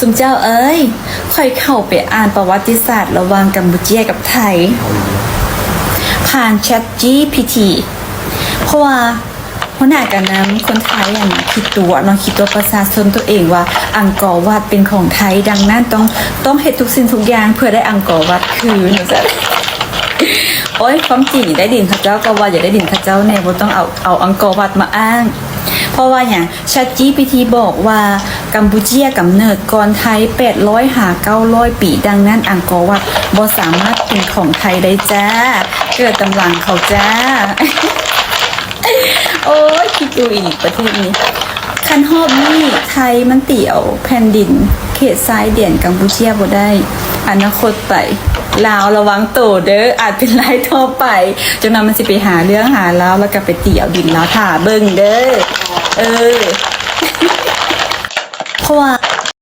ຊຸມເຈົ້າເອີຍ, ຂ້ອຍເຂົ້າໄປອ່ານປະຫວັດຕິສາດລະຫວ່າງກຳປູເຈຍກັບໄທ ຜ່ານ ChatGPT ເພາະວ່າຫົວໜ້າການນຳຄົນໄທຫັ້ນນະ ຄິດຕົວະເນາະ, ຄິດຕົວະປະຊາຊົນຕົວເອງວ່າອັງກໍວັດເປັນຂອງໄທ, ດັ່ງນັ້ນຕ້ອງ ຕ້ອງເຮັດທຸກສິ່ງທຸກຢ່າງເພື່ອໄດ້ອັງກໍວັດຄືນ ວ່າຊັ້ນ. ໂອ້ຍ ຄວາມຈິງຢາກໄດ້ດິນເຂົາເຈົ້າກໍວ່າຢາກໄດ້ດິນເຂົາເຈົ້າແດ່, ບໍ່ຕ້ອງເອົາ ເອົາອັງກໍວັດມາອ້າງ. ເພາະວ່າຫຍັງ? ChatGPT ບອກວ່າກຳປູເຈຍກຳເນີດກ່ອນໄທແປດຮ້ອຍຫາເກົ້າຮ້ອຍປີ, ດັ່ງນັ້ນອັງກໍວັດບໍ່ສາມາດເປັນຂອງໄທໄດ້ຈ້າ, ເກີດຕາມຫຼັງເຂົາຈ້າ. ໂອ້ຍ ຄິດດູອີກ ປະເທດນີ້ ຄັນຮອບນີ້ໄທມັນຕີເອົາແຜ່ນດິນເຂດຊາຍແດນກຳປູເຈຍບໍ່ໄດ້, ອະນາຄົດໄປ ລາວລະວັງໂຕເດີ, ອາດເປັນລາຍຕໍ່ໄປ, ຈັກໜ່ອຍມັນຊິໄປຫາເລື່ອງຫາລາວ ແລ້ວກໍໄປຕີເອົາດິນລາວ, ຖ້າເບິ່ງເດີ. ເອີ ເພາະວ່າ